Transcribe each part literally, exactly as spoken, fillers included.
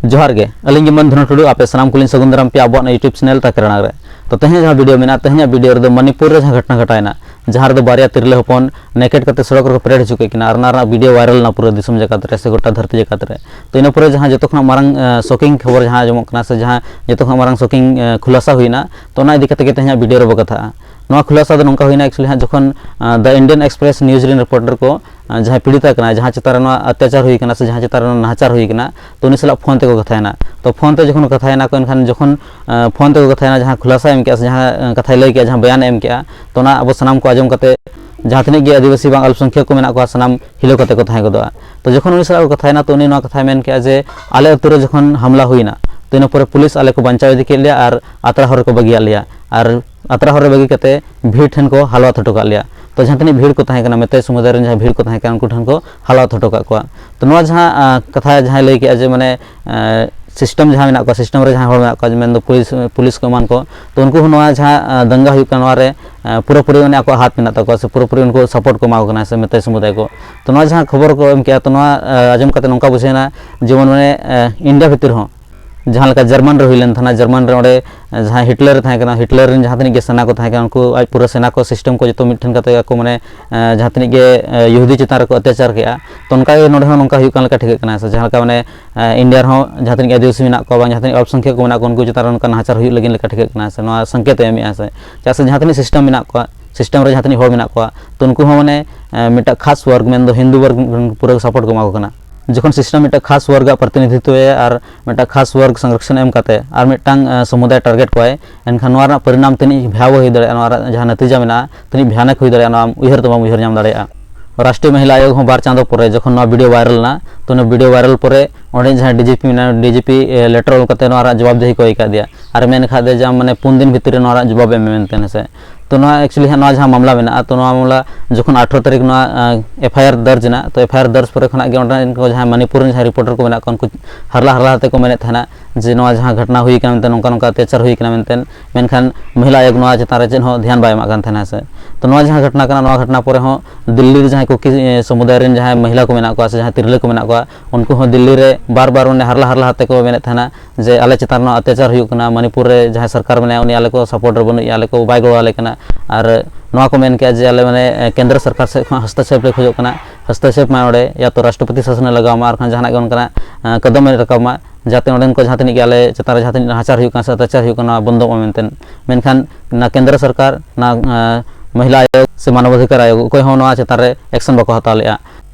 ᱡᱚᱦᱟᱨ ᱜᱮ, ᱟᱹᱞᱤᱧ ᱜᱮ ᱢᱟᱹᱱ ᱫᱷᱚᱱᱚ ᱴᱩᱰᱩ, ᱟᱯᱮ ᱥᱟᱱᱟᱢ ᱠᱚᱞᱤᱧ ᱥᱟᱹᱜᱩᱱ ᱫᱟᱨᱟᱢ ᱯᱮᱭᱟ ᱟᱵᱚᱣᱟᱜ ᱱᱚᱣᱟ YouTube channel ᱛᱟᱠᱮ ᱨᱟᱲᱟᱝ ᱨᱮ᱾ ᱛᱚ ᱛᱮᱦᱮᱧ ᱡᱟᱦᱟᱸ video ᱢᱮᱱᱟᱜᱼᱟ, ᱛᱮᱦᱮᱧᱟᱜ video ᱨᱮᱫᱚ ᱢᱚᱱᱤᱯᱩᱨ ᱨᱮ ᱡᱟᱦᱟᱸ ᱜᱷᱚᱴᱚᱱᱟ ᱜᱷᱚᱴᱟᱣᱮᱱᱟ, ᱡᱟᱦᱟᱸ ᱨᱮᱫᱚ ᱵᱟᱨᱭᱟ ᱛᱤᱨᱞᱟᱹ ᱦᱚᱯᱚᱱ naked ᱠᱟᱛᱮ ᱥᱚᱲᱚᱠ ᱨᱮᱠᱚ ᱯᱮᱨᱮᱰ ᱦᱚᱪᱚ ᱠᱮᱫ ᱠᱤᱱᱟ, ᱟᱨ ᱚᱱᱟ ᱨᱮᱱᱟᱜ video viral ᱮᱱᱟ ᱯᱩᱨᱟᱹ ᱫᱤᱥᱚᱢ ᱡᱟᱠᱟᱛ ᱨᱮ ᱥᱮ ᱜᱚᱴᱟ ᱫᱷᱟᱹᱨᱛᱤ ᱡᱟᱠᱟᱛ ᱨᱮ᱾ ᱛᱚ ᱤᱱᱟᱹ ᱯᱚᱨᱮ ᱡᱟᱦᱟᱸ ᱡᱚᱛᱚ ᱠᱷᱚᱱᱟᱜ ᱢᱟᱨᱟᱝ, ᱟᱸ, shocking ᱠᱷᱚᱵᱚᱨ ᱡᱟᱦᱟᱸ ᱟᱸᱡᱚᱢᱚᱜ ᱠᱟᱱᱟ ᱥᱮ ᱡᱟᱦᱟᱸ ᱡᱚᱛᱚ ᱠᱷᱚᱱᱟᱜ ᱢᱟᱨᱟᱝ shocking, ᱟᱸ, ᱠᱷᱩᱞᱟᱥᱟ ᱦᱩᱭᱱᱟ, ᱛᱚ ᱚᱱᱟ ᱤᱫᱤ ᱠᱟᱛᱮ ᱜᱮ ᱛᱮᱦᱮᱧᱟᱜ video ᱨᱮᱵᱚ ᱠᱟᱛᱷᱟᱜᱼᱟ᱾ ᱱᱚᱣᱟ ᱠᱷᱩᱞᱟᱥᱟ ᱫᱚ ᱱᱚᱝᱠᱟ ᱦᱩᱭᱱᱟ, actually ᱦᱟᱸᱜ ᱡᱚᱠᱷᱚᱱ, ᱟᱸ, The Indian Express news ᱨᱮᱱ reporter ᱠᱚ, ᱟᱸ, ᱡᱟᱦᱟᱸᱭ ᱯᱤᱲᱤᱛᱟ ᱠᱟᱱᱟᱭ, ᱡᱟᱦᱟᱸ ᱪᱮᱛᱟᱱ ᱨᱮ ᱱᱚᱣᱟ ᱚᱛᱛᱟᱪᱟᱨ ᱦᱩᱭ ᱠᱟᱱᱟ ᱥᱮ ᱡᱟᱦᱟᱸ ᱪᱮᱛᱟᱱ ᱨᱮ ᱱᱚᱣᱟ ᱱᱟᱦᱟᱪᱟᱨ ᱦᱩᱭ ᱠᱟᱱᱟ, ᱛᱚ ᱩᱱᱤ ᱥᱟᱞᱟᱜ phone ᱛᱮᱠᱚ ᱠᱟᱛᱷᱟᱭᱮᱱᱟ᱾ ᱛᱚ phone ᱛᱮ ᱡᱚᱠᱷᱚᱱ ᱠᱟᱛᱷᱟᱭᱮᱱᱟ ᱠᱚ, ᱮᱱᱠᱷᱟᱱ ᱡᱚᱠᱷᱚᱱ, ᱟᱸ, phone ᱛᱮᱠᱚ ᱠᱟᱛᱷᱟᱭᱮᱱᱟ, ᱡᱟᱦᱟᱸ ᱠᱷᱩᱞᱟᱥᱟᱭ ᱮᱢ ᱠᱮᱜᱼᱟ ᱥᱮ ᱡᱟᱦᱟᱸ, ᱟᱸ, ᱠᱟᱛᱷᱟᱭ ᱞᱟᱹᱭ ᱠᱮᱜᱼᱟ, ᱡᱟᱦᱟᱸ ᱵᱚᱭᱟᱱᱮ ᱮᱢ ᱠᱮᱜᱼᱟ, ᱛᱚ ᱚᱱᱟ ᱟᱵᱚ ᱥᱟᱱᱟᱢ ᱠᱚ ᱟᱸᱡᱚᱢ ᱠᱟᱛᱮ ᱡᱟᱦᱟᱸ ᱛᱤᱱᱟᱹᱜ ᱜᱮ ᱟᱹᱫᱤᱵᱟᱹᱥᱤ ᱵᱟᱝ ᱟᱞᱯᱚᱥᱚᱝᱠᱷᱭᱟ ᱠᱚ ᱢᱮᱱᱟᱜ ᱠᱚᱣᱟ, ᱥᱟᱱᱟᱢ ᱦᱤᱞᱟᱹᱣ ᱠᱟᱛᱮ ᱠᱚ ᱛᱟᱦᱮᱸ ᱜᱚᱫᱚᱜᱼᱟ᱾ ᱛᱚ ᱡᱚᱠᱷᱚᱱ ᱩᱱᱤ ᱥᱟᱞᱟᱜ ᱠᱚ ᱠᱟᱛᱷᱟᱭᱮᱱᱟ, ᱛᱚ ᱩᱱᱤ ᱱᱚᱣᱟ ᱠᱟᱛᱷᱟᱭ ᱢᱮᱱ ᱠᱮᱜᱼᱟ ᱡᱮ, "ᱟᱞᱮ ᱟᱹᱛᱩ ᱨᱮ ᱡᱚᱠᱷᱚᱱ ᱦᱟᱢᱞᱟ ᱦᱩᱭᱱᱟ, ᱛᱚ ᱤᱱᱟᱹ ᱯᱚᱨᱮ ᱯᱩᱞᱤᱥ ᱟᱞᱮ ᱠᱚ ᱵᱟᱧᱪᱟᱣ ᱤᱫᱤ ᱠᱮᱫ ᱞᱮᱭᱟ ᱟᱨ ᱟᱛᱨᱟ ᱦᱚᱨ ᱨᱮᱠᱚ ᱵᱟᱹᱜᱤᱭᱟᱫ ᱞᱮᱭᱟ, ᱟᱨ ᱟᱛᱨᱟ ᱦᱚᱨ ᱨᱮ ᱵᱟᱹᱜᱤ ᱠᱟᱛᱮ ᱵᱷᱤᱲ ᱴᱷᱮᱱ ᱠᱚ ᱦᱟᱞᱣᱟᱛ ᱦᱚᱴᱚ ᱠᱟᱜ ᱞᱮᱭᱟ᱾" ᱛᱚ ᱡᱟᱦᱟᱸ ᱛᱤᱱᱟᱹᱜ ᱵᱷᱤᱲ ᱠᱚ ᱛᱟᱦᱮᱸ ᱠᱟᱱᱟ, ᱢᱮᱛᱟᱭ ᱥᱚᱢᱩᱫᱟᱭ ᱨᱮᱱ ᱡᱟᱦᱟᱸ ᱵᱷᱤᱲ ᱠᱚ ᱛᱟᱦᱮᱸ ᱠᱟᱱᱟ, ᱩᱱᱠᱩ ᱴᱷᱮᱱ ᱠᱚ ᱦᱟᱞᱣᱟᱛ ᱦᱚᱴᱚ ᱠᱟᱜ ᱠᱚᱣᱟ᱾ ᱛᱚ ᱱᱚᱣᱟ ᱡᱟᱦᱟᱸ, ᱟᱸ, ᱠᱟᱛᱷᱟ ᱡᱟᱦᱟᱸᱭ ᱞᱟᱹᱭ ᱠᱮᱜᱼᱟ ᱡᱮ, ᱢᱟᱱᱮ, ᱟᱸ, system ᱡᱟᱦᱟᱸ ᱢᱮᱱᱟᱜ ᱠᱚᱣᱟ, system ᱨᱮ ᱡᱟᱦᱟᱸᱭ ᱦᱚᱲ ᱢᱮᱱᱟᱜ ᱠᱚᱣᱟ, ᱢᱮᱱᱫᱚ ᱯᱩᱞᱤᱥ, ᱯᱩᱞᱤᱥ ᱠᱚ ᱮᱢᱟᱱ ᱠᱚ, ᱛᱚ ᱩᱱᱠᱩ ᱦᱚᱸ ᱱᱚᱣᱟ ᱡᱟᱦᱟᱸ, ᱟᱸ, ᱫᱟᱝᱜᱟ ᱦᱩᱭᱩᱜ ᱠᱟᱱᱟ, ᱱᱚᱣᱟ ᱨᱮ, ᱟᱸ, ᱯᱩᱨᱟᱹᱯᱩᱨᱤ ᱢᱟᱱᱮ ᱟᱠᱚᱣᱟᱜ ᱦᱟᱛ ᱢᱮᱱᱟᱜ ᱛᱟᱠᱚᱣᱟ ᱥᱮ ᱯᱩᱨᱟᱹᱯᱩᱨᱤ ᱩᱱᱠᱩ support ᱠᱚ ᱮᱢᱟ ᱠᱚ ᱠᱟᱱᱟ ᱥᱮ ᱢᱮᱛᱟᱭ ᱥᱚᱢᱩᱫᱟᱭ ᱠᱚ᱾ ᱛᱚ ᱱᱚᱣᱟ ᱡᱟᱦᱟᱸ ᱠᱷᱚᱵᱚᱨ ᱠᱚ ᱮᱢ ᱠᱮᱜᱼᱟ, ᱛᱚ ᱱᱚᱣᱟ, ᱟᱸ, ᱟᱸᱡᱚᱢ ᱠᱟᱛᱮ ᱱᱚᱝᱠᱟ ᱵᱩᱡᱷᱟᱹᱣᱮᱱᱟ, ᱡᱮᱢᱚᱱ ᱢᱟᱱᱮ, ᱟᱸ, ᱤᱱᱰᱤᱭᱟ ᱵᱷᱤᱛᱤᱨ ᱦᱚᱸ ᱡᱟᱦᱟᱸ ᱞᱮᱠᱟ ᱡᱟᱨᱢᱟᱱ ᱨᱮ ᱦᱩᱭ ᱞᱮᱱ ᱛᱟᱦᱮᱱᱟ, ᱡᱟᱨᱢᱟᱱ ᱨᱮ ᱚᱸᱰᱮ ᱡᱟᱦᱟᱸᱭ ᱦᱤᱴᱞᱟᱨ ᱮ ᱛᱟᱦᱮᱸ ᱠᱟᱱᱟ, ᱦᱤᱴᱞᱟᱨ ᱨᱮᱱ ᱡᱟᱦᱟᱸ ᱛᱤᱱᱟᱹᱜ ᱜᱮ ᱥᱮᱱᱟ ᱠᱚ ᱛᱟᱦᱮᱸ ᱠᱟᱱᱟ, ᱩᱱᱠᱩ ᱟᱡ ᱯᱩᱨᱟᱹ ᱥᱮᱱᱟ ᱠᱚ system ᱠᱚ ᱡᱚᱛᱚ ᱢᱤᱫ ᱴᱷᱮᱱ ᱠᱟᱛᱮ ᱟᱠᱚ ᱢᱟᱱᱮ, ᱮᱸ, ᱡᱟᱦᱟᱸ ᱛᱤᱱᱟᱹᱜ ᱜᱮ, ᱮᱸ, ᱤᱦᱩᱫᱤ ᱪᱮᱛᱟᱱ ᱨᱮᱠᱚ ᱚᱛᱛᱟᱪᱟᱨ ᱠᱮᱜᱼᱟ, ᱛᱚ ᱚᱱᱠᱟ ᱜᱮ ᱱᱚᱰᱮ ᱦᱚᱸ ᱱᱚᱝᱠᱟ ᱦᱩᱭᱩᱜ ᱠᱟᱱ ᱞᱮᱠᱟ ᱴᱷᱤᱠᱟᱹᱜ ᱠᱟᱱᱟ ᱥᱮ ᱡᱟᱦᱟᱸ ᱞᱮᱠᱟ ᱢᱟᱱᱮ, ᱮᱸ, ᱤᱱᱰᱤᱭᱟ ᱨᱮᱦᱚᱸ ᱡᱟᱦᱟᱸ ᱛᱤᱱᱟᱹᱜ ᱜᱮ ᱟᱹᱫᱤᱵᱟᱹᱥᱤ ᱢᱮᱱᱟᱜ ᱠᱚᱣᱟ ᱵᱟᱝ ᱡᱟᱦᱟᱸ ᱛᱤᱱᱟᱹᱜ ᱚᱞᱯᱚᱥᱚᱝᱠᱷᱭᱟ ᱠᱚ ᱢᱮᱱᱟᱜ ᱠᱚᱣᱟ, ᱩᱱᱠᱩ ᱪᱮᱛᱟᱱ ᱨᱮ ᱱᱚᱝᱠᱟ ᱱᱟᱦᱟᱪᱟᱨ ᱦᱩᱭᱩᱜ ᱞᱟᱹᱜᱤᱫ ᱞᱮᱠᱟ ᱴᱷᱤᱠᱟᱹᱜ ᱠᱟᱱᱟ ᱥᱮ ᱱᱚᱣᱟ ᱥᱚᱝᱠᱮᱛ ᱮ ᱮᱢᱮᱜᱼᱟ ᱥᱮ ᱪᱮᱫᱟᱜ ᱥᱮ ᱡᱟᱦᱟᱸ ᱛᱤᱱᱟᱹᱜ system ᱢᱮᱱᱟᱜ ᱠᱚᱣᱟ, system ᱨᱮ ᱡᱟᱦᱟᱸ ᱛᱤᱱᱟᱹᱜ ᱦᱚᱲ ᱢᱮᱱᱟᱜ ᱠᱚᱣᱟ, ᱛᱚ ᱩᱱᱠᱩ ᱦᱚᱸ ᱢᱟᱱᱮ, ᱮᱸ, ᱢᱤᱫᱴᱟᱝ ᱠᱷᱟᱥ ᱣᱟᱨᱜᱽ ᱢᱮᱱᱫᱚ ᱦᱤᱱᱫᱩ ᱣᱟᱨᱜᱽ ᱯᱩᱨᱟᱹ support ᱠᱚ ᱮᱢᱟ ᱠᱚ ᱠᱟᱱᱟ᱾ ᱡᱚᱠᱷᱚᱱ system ᱢᱤᱫᱴᱟᱝ ᱠᱷᱟᱥ ᱣᱟᱨᱜᱽ ᱟᱜ ᱯᱨᱚᱛᱤᱱᱤᱫᱷᱤᱛᱣᱚᱭᱟ ᱟᱨ ᱢᱤᱫᱴᱟᱝ ᱠᱷᱟᱥ ᱣᱟᱨᱜᱽ ᱥᱚᱝᱨᱚᱠᱷᱚᱱ ᱮᱢ ᱠᱟᱛᱮ ᱟᱨ ᱢᱤᱫᱴᱟᱝ, ᱮᱸ, ᱥᱚᱢᱩᱫᱟᱭ target ᱠᱚᱣᱟᱭ, ᱮᱱᱠᱷᱟᱱ ᱱᱚᱣᱟ ᱨᱮᱱᱟᱜ ᱯᱚᱨᱤᱱᱟᱢ ᱛᱤᱱᱟᱹᱜ ᱵᱷᱚᱭᱟᱵᱚᱦ ᱦᱩᱭ ᱫᱟᱲᱮᱭᱟᱜᱼᱟ, ᱱᱚᱣᱟ ᱨᱮᱱᱟᱜ ᱡᱟᱦᱟᱸ ᱱᱟᱛᱤᱡᱟ ᱢᱮᱱᱟᱜᱼᱟ, ᱛᱤᱱᱟᱹᱜ ᱵᱷᱚᱭᱟᱱᱚᱠ ᱦᱩᱭ ᱫᱟᱲᱮᱭᱟᱜᱼᱟ, ᱱᱚᱣᱟ ᱟᱢ ᱩᱭᱦᱟᱹᱨ ᱛᱮ ᱵᱟᱢ ᱩᱭᱦᱟᱹᱨ ᱧᱟᱢ ᱫᱟᱲᱮᱭᱟᱜᱼᱟ᱾ ᱨᱟᱥᱴᱨᱤᱭᱚ ᱢᱚᱦᱤᱞᱟ ᱟᱭᱳᱜᱽ ᱦᱚᱸ ᱵᱟᱨ ᱪᱟᱸᱫᱚ ᱯᱚᱨᱮ ᱡᱚᱠᱷᱚᱱ ᱱᱚᱣᱟ video viral ᱮᱱᱟ, ᱛᱚ ᱚᱱᱟ video viral ᱯᱚᱨᱮ ᱚᱸᱰᱮ ᱡᱟᱦᱟᱸᱭ D G P ᱢᱮᱱᱟᱭᱟ, D G P, ᱮ, letter ᱚᱞ ᱠᱟᱛᱮ ᱱᱚᱣᱟ ᱨᱮᱱᱟᱜ ᱡᱚᱵᱟᱵ ᱫᱮᱦᱤ ᱠᱚ ᱟᱹᱭᱠᱟᱹᱣ ᱫᱮᱭᱟ ᱟᱨ ᱢᱮᱱ ᱟᱠᱟᱫ ᱫᱮᱭᱟ ᱡᱮ ᱟᱢ ᱢᱟᱱᱮ ᱯᱩᱱ ᱫᱤᱱ ᱵᱷᱤᱛᱤᱨ ᱨᱮ ᱱᱚᱣᱟ ᱨᱮᱱᱟᱜ ᱡᱚᱵᱟᱵ ᱮᱢ ᱢᱮᱱᱛᱮ, ᱦᱮᱸ ᱥᱮ᱾ ᱛᱚ ᱱᱚᱣᱟ actually ᱦᱟᱸᱜ ᱱᱚᱣᱟ ᱡᱟᱦᱟᱸ ᱢᱟᱢᱞᱟ ᱢᱮᱱᱟᱜᱼᱟ, ᱛᱚ ᱱᱚᱣᱟ ᱢᱟᱢᱞᱟ ᱡᱚᱠᱷᱚᱱ ᱟᱴᱷᱨᱚ ᱛᱟᱹᱨᱤᱠᱷ ᱱᱚᱣᱟ, ᱟᱸ, F I R ᱫᱟᱨᱡᱽ ᱮᱱᱟ, ᱛᱚ F I R ᱫᱟᱨᱡᱽ ᱯᱚᱨᱮ ᱠᱷᱚᱱᱟᱜ ᱜᱮ ᱚᱸᱰᱮ ᱨᱮᱱ ᱠᱚ ᱡᱟᱦᱟᱸᱭ ᱢᱟᱱᱤᱯᱩᱨ ᱨᱮᱱ ᱡᱟᱦᱟᱸᱭ reporter ᱠᱚ ᱢᱮᱱᱟᱜ ᱠᱚᱣᱟ, ᱩᱱᱠᱩ ᱦᱟᱨᱞᱟ ᱦᱟᱨᱞᱟ ᱛᱮ ᱠᱚ ᱢᱮᱱᱮᱫ ᱛᱟᱦᱮᱱᱟ ᱡᱮ ᱱᱚᱣᱟ ᱡᱟᱦᱟᱸ ᱜᱷᱚᱴᱱᱟ ᱦᱩᱭ ᱠᱟᱱᱟ ᱢᱮᱱᱛᱮ, ᱱᱚᱝᱠᱟ ᱱᱚᱝᱠᱟ ᱚᱛᱛᱟᱪᱟᱨ ᱦᱩᱭ ᱠᱟᱱᱟ ᱢᱮᱱᱛᱮ, ᱢᱮᱱᱠᱷᱟᱱ ᱢᱚᱦᱤᱞᱟ ᱟᱭᱳᱜᱽ ᱱᱚᱣᱟ ᱪᱮᱛᱟᱱ ᱨᱮ ᱪᱮᱫ ᱦᱚᱸ ᱫᱷᱮᱭᱟᱱ ᱵᱟᱭ ᱮᱢᱟᱜ ᱠᱟᱱ ᱛᱟᱦᱮᱱᱟ ᱥᱮ᱾ ᱛᱚ ᱱᱚᱣᱟ ᱡᱟᱦᱟᱸ ᱜᱷᱚᱴᱱᱟ ᱠᱟᱱᱟ, ᱱᱚᱣᱟ ᱜᱷᱚᱴᱱᱟ ᱯᱚᱨᱮ ᱦᱚᱸ ᱫᱤᱞᱞᱤ ᱨᱮ ᱡᱟᱦᱟᱸᱭ ᱠᱩᱠᱤ, ᱮ, ᱥᱚᱢᱩᱫᱟᱭ ᱨᱮᱱ ᱡᱟᱦᱟᱸᱭ ᱢᱚᱦᱤᱞᱟ ᱠᱚ ᱢᱮᱱᱟᱜ ᱠᱚᱣᱟ ᱥᱮ ᱡᱟᱦᱟᱸᱭ ᱛᱤᱨᱞᱟᱹ ᱠᱚ ᱢᱮᱱᱟᱜ ᱠᱚᱣᱟ, ᱩᱱᱠᱩ ᱦᱚᱸ ᱫᱤᱞᱞᱤ ᱨᱮ ᱵᱟᱨ ᱵᱟᱨ ᱚᱱᱮ ᱦᱟᱨᱞᱟ ᱦᱟᱨᱞᱟ ᱛᱮᱠᱚ ᱢᱮᱱᱮᱫ ᱛᱟᱦᱮᱱᱟ ᱡᱮ ᱟᱞᱮ ᱪᱮᱛᱟᱱ ᱨᱮ ᱱᱚᱣᱟ ᱚᱛᱛᱟᱪᱟᱨ ᱦᱩᱭᱩᱜ ᱠᱟᱱᱟ, ᱢᱚᱱᱤᱯᱩᱨ ᱨᱮ ᱡᱟᱦᱟᱸᱭ ᱥᱚᱨᱠᱟᱨ ᱢᱮᱱᱟᱭᱟ ᱩᱱᱤ ᱟᱞᱮ ᱠᱚ support ᱨᱮ ᱵᱟᱹᱱᱩᱜ, ᱟᱞᱮ ᱠᱚ ᱵᱟᱭ ᱜᱚᱲᱚ ᱟᱞᱮ ᱠᱟᱱᱟ᱾ ᱟᱨ ᱱᱚᱣᱟ ᱠᱚ ᱢᱮᱱ ᱠᱮᱜᱼᱟ ᱡᱮ ᱟᱞᱮ ᱢᱟᱱᱮ, ᱮ, ᱠᱮᱱᱫᱨᱚ ᱥᱚᱨᱠᱟᱨ ᱥᱮᱫ ᱠᱷᱚᱱ ᱦᱚᱥᱛᱚᱠᱷᱮᱯ ᱞᱮ ᱠᱷᱚᱡᱚᱜ ᱠᱟᱱᱟ, ᱦᱚᱥᱛᱚᱠᱷᱮᱯ ᱢᱟ ᱚᱸᱰᱮ ᱭᱟ ᱛᱚ ᱨᱟᱥᱴᱨᱚᱯᱚᱛᱤ ᱥᱟᱥᱚᱱᱮ ᱞᱟᱜᱟᱣ ᱢᱟ, ᱟᱨ ᱠᱷᱟᱱ ᱡᱟᱦᱟᱱᱟᱜ ᱜᱮ ᱚᱱᱠᱟᱱᱟᱜ, ᱮ, ᱠᱚᱫᱚᱢᱮ ᱨᱟᱠᱟᱵ ᱢᱟ, ᱡᱟᱛᱮ ᱚᱸᱰᱮᱱ ᱠᱚ ᱡᱟᱦᱟᱸ ᱛᱤᱱᱟᱹᱜ ᱜᱮ ᱟᱞᱮ ᱪᱮᱛᱟᱱ ᱨᱮ ᱡᱟᱦᱟᱸ ᱛᱤᱱᱟᱹᱜ ᱱᱟᱦᱟᱪᱟᱨ ᱦᱩᱭᱩᱜ ᱠᱟᱱᱟ ᱥᱮ ᱚᱛᱛᱟᱪᱟᱨ ᱦᱩᱭᱩᱜ ᱠᱟᱱᱟ, ᱱᱚᱣᱟ ᱵᱚᱱᱫᱚᱜ ᱢᱟ ᱢᱮᱱᱛᱮ᱾ ᱢᱮᱱᱠᱷᱟᱱ ᱱᱟ ᱠᱮᱱᱫᱨᱚ ᱥᱚᱨᱠᱟᱨ, ᱱᱟ, ᱮ, ᱢᱚᱦᱤᱞᱟ ᱟᱭᱳᱜᱽ ᱥᱮ ᱢᱟᱱᱚᱵ ᱚᱫᱷᱤᱠᱟᱨ ᱟᱭᱳᱜᱽ, ᱚᱠᱚᱭ ᱦᱚᱸ ᱱᱚᱣᱟ ᱪᱮᱛᱟᱱ ᱨᱮ action ᱵᱟᱠᱚ ᱦᱟᱛᱟᱣ ᱞᱮᱜᱼᱟ᱾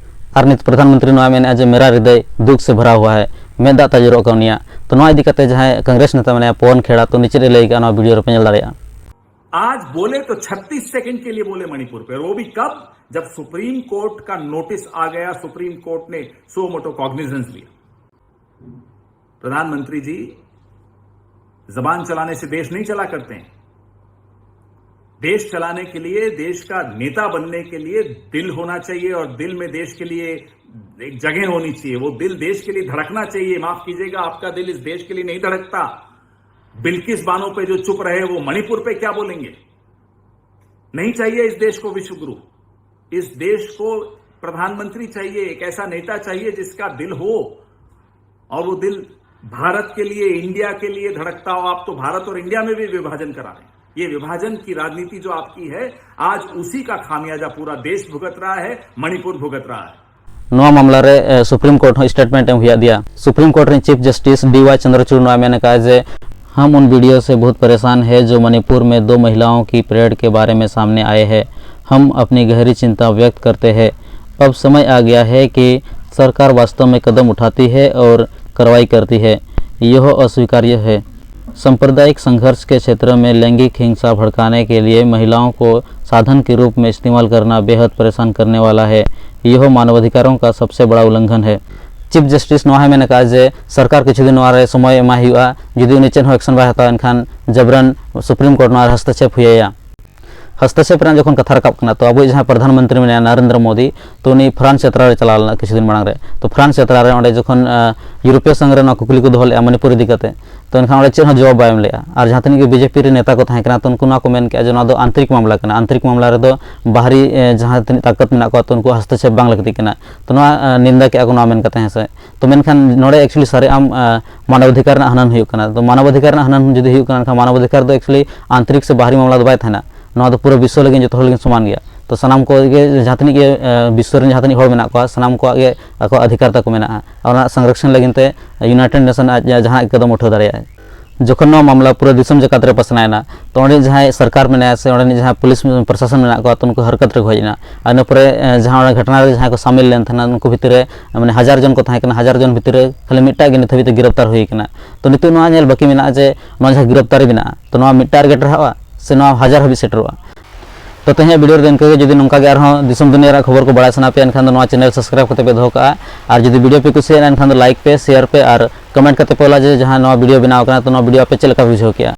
ᱟᱨ ᱱᱤᱛ ᱯᱨᱚᱫᱷᱟᱱ ᱢᱚᱱᱛᱨᱤ ᱱᱚᱣᱟ ᱢᱮᱱᱮᱫᱼᱟ ᱡᱮ ᱢᱮᱨᱟ ᱦᱨᱤᱫᱚᱭ ᱫᱩᱠᱷ ᱥᱮ ᱵᱷᱚᱨᱟ ᱦᱩᱣᱟ ᱦᱟᱭ, ᱢᱮᱫ ᱫᱟᱜ ᱛᱮ ᱟᱸᱡᱮᱫᱚᱜ ᱠᱟᱱ ᱩᱱᱤᱭᱟᱜ᱾ ᱛᱚ ᱱᱚᱣᱟ ᱤᱫᱤ ᱠᱟᱛᱮ ᱡᱟᱦᱟᱸᱭ ᱠᱚᱝᱜᱨᱮᱥ ᱱᱮᱛᱟ ᱢᱮᱱᱟᱭᱟ ᱯᱚᱣᱚᱱ ᱠᱷᱮᱲᱟ, ᱛᱚ ᱩᱱᱤ ᱪᱮᱫ ᱮ ᱞᱟᱹᱭ ᱠᱟᱜᱼᱟ, ᱱᱚᱣᱟ video ᱨᱮᱯᱮ ᱧᱮᱞ ᱫᱟᱲᱮᱭᱟᱜᱼᱟ᱾ आज बोले तो छत्तीस सेकंड के लिए बोले मणिपुर पे, और वो भी कब, जब सुप्रीम कोर्ट का नोटिस आ गया, सुप्रीम कोर्ट ने suo motu cognizance लिया। प्रधानमंत्री जी, जबान चलाने से देश नहीं चला करते हैं। देश चलाने के लिए, देश का नेता बनने के लिए दिल होना चाहिए, और दिल में देश के लिए एक जगह होनी चाहिए। वो दिल देश के लिए धड़कना चाहिए। माफ कीजिएगा, आपका दिल इस देश के लिए नहीं धड़कता। बिल्किस बानो पे जो चुप रहे, वो मणिपुर पे क्या बोलेंगे? नहीं चाहिए इस देश को विश्व गुरु। इस देश को प्रधानमंत्री चाहिए, एक ऐसा नेता चाहिए जिसका दिल हो, और वो दिल भारत के लिए, इंडिया के लिए धड़कता हो। आप तो भारत और इंडिया में भी विभाजन करा रहे हैं। ये विभाजन की राजनीति जो आपकी है, आज उसी का खामियाजा पूरा देश भुगत रहा है, मणिपुर भुगत रहा है। ᱱᱚᱣᱟ ᱢᱟᱢᱞᱟ ᱨᱮ, ᱮ, ᱥᱩᱯᱨᱤᱢ ᱠᱳᱨᱴ ᱦᱚᱸ statement ᱮᱢ ᱦᱩᱭᱟᱫ ᱫᱮᱭᱟ᱾ ᱥᱩᱯᱨᱤᱢ ᱠᱳᱨᱴ ᱨᱮᱱ ᱪᱤᱯ ᱡᱟᱥᱴᱤᱥ ᱰᱤ ᱣᱟᱭ ᱪᱚᱱᱫᱨᱚᱪᱩᱲ ᱱᱚᱣᱟ ᱢᱮᱱ ᱟᱠᱟᱫᱼᱟ ᱡᱮ, हम उन वीडियो से बहुत परेशान हैं जो मणिपुर में दो महिलाओं की परेड के बारे में सामने आए हैं। हम अपनी गहरी चिंता व्यक्त करते हैं। अब समय आ गया है कि सरकार वास्तव में कदम उठाती है और कार्रवाई करती है। यह अस्वीकार्य है। सांप्रदायिक संघर्ष के क्षेत्र में लैंगिक हिंसा भड़काने के लिए महिलाओं को साधन के रूप में इस्तेमाल करना बेहद परेशान करने वाला है। यह मानवाधिकारों का सबसे बड़ा उल्लंघन है। ᱪᱤᱯ ᱡᱟᱥᱴᱤᱥ ᱱᱚᱣᱟ ᱦᱚᱸᱭ ᱢᱮᱱ ᱟᱠᱟᱫᱼᱟ ᱡᱮ ᱥᱚᱨᱠᱟᱨ ᱠᱤᱪᱷᱩ ᱫᱤᱱ ᱱᱚᱣᱟ ᱨᱮ ᱥᱚᱢᱚᱭ ᱮᱢᱟᱭ ᱦᱩᱭᱩᱜᱼᱟ, ᱡᱩᱫᱤ ᱩᱱᱤ ᱪᱮᱫ ᱦᱚᱸ action ᱵᱟᱭ ᱦᱟᱛᱟᱣᱟ ᱮᱱᱠᱷᱟᱱ ᱡᱟᱵᱨᱟᱱ ᱥᱩᱯᱨᱤᱢ ᱠᱳᱨᱴ ᱱᱚᱣᱟ ᱨᱮ ᱦᱚᱥᱛᱚᱠᱷᱮᱯ ᱦᱩᱭ ᱟᱭᱟ᱾ ᱦᱚᱥᱛᱚᱠᱷᱮᱯ ᱨᱮᱱᱟᱜ ᱡᱚᱠᱷᱚᱱ ᱠᱟᱛᱷᱟ ᱨᱟᱠᱟᱵ ᱠᱟᱱᱟ, ᱛᱚ ᱟᱵᱚᱭᱤᱡ ᱡᱟᱦᱟᱸᱭ ᱯᱨᱚᱫᱷᱟᱱ ᱢᱚᱱᱛᱨᱤ ᱢᱮᱱᱟᱭᱟ ᱱᱚᱨᱮᱱᱫᱨᱚ ᱢᱳᱫᱤ, ᱛᱚ ᱩᱱᱤ ᱯᱷᱨᱟᱱᱥ ᱡᱟᱛᱨᱟ ᱨᱮ ᱪᱟᱞᱟᱣ ᱞᱮᱱᱟ ᱠᱤᱪᱷᱩ ᱫᱤᱱ ᱢᱟᱲᱟᱝ ᱨᱮ᱾ ᱛᱚ ᱯᱷᱨᱟᱱᱥ ᱡᱟᱛᱨᱟ ᱨᱮ ᱚᱸᱰᱮ ᱡᱚᱠᱷᱚᱱ ᱟᱸ, ᱤᱭᱩᱨᱳᱯᱤᱭᱚ ᱥᱚᱝᱜᱷ ᱨᱮ ᱱᱚᱣᱟ ᱠᱩᱠᱞᱤ ᱠᱚ ᱫᱚᱦᱚ ᱞᱮᱫᱼᱟ ᱢᱚᱱᱤᱯᱩᱨ ᱤᱫᱤ ᱠᱟᱛᱮ, ᱛᱚ ᱮᱱᱠᱷᱟᱱ ᱚᱸᱰᱮ ᱪᱮᱫ ᱦᱚᱸ ᱡᱚᱵᱟᱵ ᱵᱟᱭ ᱮᱢ ᱞᱮᱫᱼᱟ᱾ ᱟᱨ ᱡᱟᱦᱟᱸ ᱛᱤᱱᱟᱹᱜ ᱜᱮ ᱵᱤᱡᱮᱯᱤ ᱨᱮ ᱱᱮᱛᱟ ᱠᱚ ᱛᱟᱦᱮᱸ ᱠᱟᱱᱟ, ᱛᱚ ᱩᱱᱠᱩ ᱱᱚᱣᱟ ᱠᱚ ᱢᱮᱱ ᱠᱮᱫᱼᱟ ᱡᱮ ᱱᱚᱣᱟ ᱫᱚ ᱟᱱᱛᱨᱤᱠ ᱢᱟᱢᱞᱟ ᱠᱟᱱᱟ, ᱟᱱᱛᱨᱤᱠ ᱢᱟᱢᱞᱟ ᱨᱮᱫᱚ ᱵᱟᱦᱨᱤ ᱮᱸ, ᱡᱟᱦᱟᱸ ᱛᱤᱱᱟᱹᱜ ᱛᱟᱠᱚᱛ ᱢᱮᱱᱟᱜ ᱠᱚᱣᱟ, ᱛᱚ ᱩᱱᱠᱩ ᱦᱚᱥᱛᱚᱠᱷᱮᱯ ᱵᱟᱝ ᱞᱟᱹᱠᱛᱤᱜ ᱠᱟᱱᱟ᱾ ᱛᱚ ᱱᱚᱣᱟ ᱟᱸ, ᱱᱤᱱᱫᱟ ᱠᱮᱫᱼᱟ ᱠᱚ ᱱᱚᱣᱟ ᱢᱮᱱ ᱠᱟᱛᱮ, ᱦᱮᱸ ᱥᱮ᱾ ᱛᱚ ᱢᱮᱱᱠᱷᱟᱱ ᱱᱚᱰᱮ actually ᱥᱟᱨᱮ ᱟᱢ ᱟᱸ, ᱢᱟᱱᱚᱵᱟᱫᱷᱤᱠᱟᱨ ᱨᱮᱱᱟᱜ ᱦᱟᱱᱟᱱ ᱦᱩᱭᱩᱜ ᱠᱟᱱᱟ᱾ ᱛᱚ ᱢᱟᱱᱚᱵᱟᱫᱷᱤᱠᱟᱨ ᱨᱮᱱᱟᱜ ᱦᱟᱱᱟᱱ ᱡᱩᱫᱤ ᱦᱩᱭᱩᱜ ᱠᱟᱱᱟ, ᱮᱱᱠᱷᱟᱱ ᱢᱟᱱᱚᱵᱟᱫᱷᱤᱠᱟᱨ ᱫᱚ actually ᱟᱱᱛᱨᱤᱠ ᱥᱮ ᱵᱟᱦᱨᱤ ᱢᱟᱢᱞᱟ ᱫᱚ ᱵᱟᱭ ᱛᱟᱦᱮᱱᱟ᱾ ᱱᱚᱣᱟ ᱫᱚ ᱯᱩᱨᱟᱹ ᱵᱤᱥᱥᱚ ᱞᱟᱹᱜᱤᱫ ᱡᱚᱛᱚ ᱦᱚᱲ ᱞᱟᱹᱜᱤᱫ ᱥᱚᱢᱟᱱ ᱜᱮᱭᱟ᱾ ᱛᱚ ᱥᱟᱱᱟᱢ ᱠᱚᱜᱮ ᱡᱟᱦᱟᱸ ᱛᱤᱱᱟᱹᱜ ᱜᱮ ᱟᱸ, ᱵᱤᱥᱥᱚ ᱨᱮᱱ ᱡᱟᱦᱟᱸ ᱛᱤᱱᱟᱹᱜ ᱦᱚᱲ ᱢᱮᱱᱟᱜ ᱠᱚᱣᱟ, ᱥᱟᱱᱟᱢ ᱠᱚᱣᱟᱜ ᱜᱮ ᱟᱠᱚᱣᱟᱜ ᱚᱫᱷᱤᱠᱟᱨ ᱛᱟᱠᱚ ᱢᱮᱱᱟᱜᱼᱟ᱾ ᱟᱨ ᱚᱱᱟ ᱥᱚᱝᱨᱚᱠᱷᱚᱱ ᱞᱟᱹᱜᱤᱫ ᱛᱮ ᱤᱭᱩᱱᱟᱭᱴᱮᱰ ᱱᱮᱥᱚᱱ ᱟᱡ ᱡᱟᱦᱟᱱᱟᱜ ᱜᱮ ᱠᱚᱫᱚᱢ ᱩᱴᱷᱟᱹᱣ ᱫᱟᱲᱮᱭᱟᱜᱼᱟ᱾ ᱡᱚᱠᱷᱚᱱ ᱱᱚᱣᱟ ᱢᱟᱢᱞᱟ ᱯᱩᱨᱟᱹ ᱫᱤᱥᱚᱢ ᱡᱟᱠᱟᱛ ᱨᱮ ᱯᱟᱥᱱᱟᱣ ᱮᱱᱟ, ᱛᱚ ᱚᱸᱰᱮ ᱡᱟᱦᱟᱸᱭ ᱥᱚᱨᱠᱟᱨ ᱢᱮᱱᱟᱭᱟ ᱥᱮ ᱚᱸᱰᱮᱱᱤᱡ ᱡᱟᱦᱟᱸᱭ ᱯᱩᱞᱤᱥ ᱯᱨᱚᱥᱟᱥᱚᱱ ᱢᱮᱱᱟᱜ ᱠᱚᱣᱟ, ᱛᱚ ᱩᱱᱠᱩ ᱦᱟᱨᱠᱟᱛ ᱨᱮᱠᱚ ᱦᱮᱡ ᱮᱱᱟ᱾ ᱟᱨ ᱤᱱᱟᱹ ᱯᱚᱨᱮ ᱮᱸ, ᱡᱟᱦᱟᱸ ᱚᱸᱰᱮ ᱜᱷᱚᱴᱚᱱᱟ ᱨᱮ ᱡᱟᱦᱟᱸᱭ ᱠᱚ ᱥᱟᱢᱤᱞ ᱞᱮᱱ ᱛᱟᱦᱮᱱᱟ, ᱩᱱᱠᱩ ᱵᱷᱤᱛᱤᱨ ᱨᱮ ᱢᱟᱱᱮ ᱦᱟᱡᱟᱨ ᱡᱚᱱ ᱠᱚ ᱛᱟᱦᱮᱸ ᱠᱟᱱᱟ, ᱦᱟᱡᱟᱨ ᱡᱚᱱ ᱵᱷᱤᱛᱤᱨ ᱨᱮ ᱠᱷᱟᱹᱞᱤ ᱢᱤᱫᱴᱟᱜ ᱜᱮ ᱱᱤᱛ ᱦᱟᱹᱵᱤᱡ ᱛᱮ ᱜᱤᱨᱟᱯᱛᱟᱨ ᱦᱩᱭ ᱠᱟᱱᱟ᱾ ᱛᱚ ᱱᱤᱛᱚᱜ ᱱᱚᱣᱟ ᱧᱮᱞ ᱵᱟᱹᱠᱤ ᱢᱮᱱᱟᱜᱼᱟ ᱡᱮ ᱱᱚᱣᱟ ᱡᱟᱦᱟᱸ ᱜᱤᱨᱟᱯᱛᱟᱨᱤ ᱢᱮᱱᱟᱜᱼᱟ, ᱛᱚ ᱱᱚᱣᱟ ᱢᱤᱫᱴᱟᱝ ᱨᱮᱜᱮ ᱴᱟᱨᱦᱟᱜᱼᱟ ᱥᱮ ᱱᱚᱣᱟ ᱦᱟᱡᱟᱨ ᱦᱟᱹᱵᱤᱡ ᱥᱮᱴᱮᱨᱚᱜᱼᱟ᱾ ᱛᱚ ᱛᱮᱦᱮᱧᱟᱜ video ᱨᱮᱫᱚ ᱤᱱᱠᱟᱹ ᱜᱮ᱾ ᱡᱩᱫᱤ ᱱᱚᱝᱠᱟ ᱜᱮ ᱟᱨᱦᱚᱸ ᱫᱤᱥᱚᱢ ᱫᱩᱱᱤᱭᱟᱹ ᱨᱮᱱᱟᱜ ᱠᱷᱚᱵᱚᱨ ᱠᱚ ᱵᱟᱲᱟᱭ ᱥᱟᱱᱟ ᱯᱮᱭᱟ, ᱮᱱᱠᱷᱟᱱ ᱫᱚ ᱱᱚᱣᱟ channel subscribe ᱠᱟᱛᱮ ᱯᱮ ᱫᱚᱦᱚ ᱠᱟᱜᱼᱟ᱾ ᱟᱨ ᱡᱩᱫᱤ video ᱯᱮ ᱠᱩᱥᱤᱭᱟᱜᱼᱟ, ᱮᱱᱠᱷᱟᱱ ᱫᱚ like ᱯᱮ, share ᱯᱮ ᱟᱨ comment ᱠᱟᱛᱮ ᱯᱮ ᱚᱞᱟ ᱡᱮ ᱡᱟᱦᱟᱸ ᱱᱚᱣᱟ video ᱵᱮᱱᱟᱣ ᱠᱟᱱᱟ, ᱛᱚ ᱱᱚᱣᱟ video ᱟᱯᱮ ᱪᱮᱫ ᱞᱮᱠᱟ ᱯᱮ ᱵᱩᱡᱷᱟᱹᱣ ᱠᱮᱜᱼᱟ᱾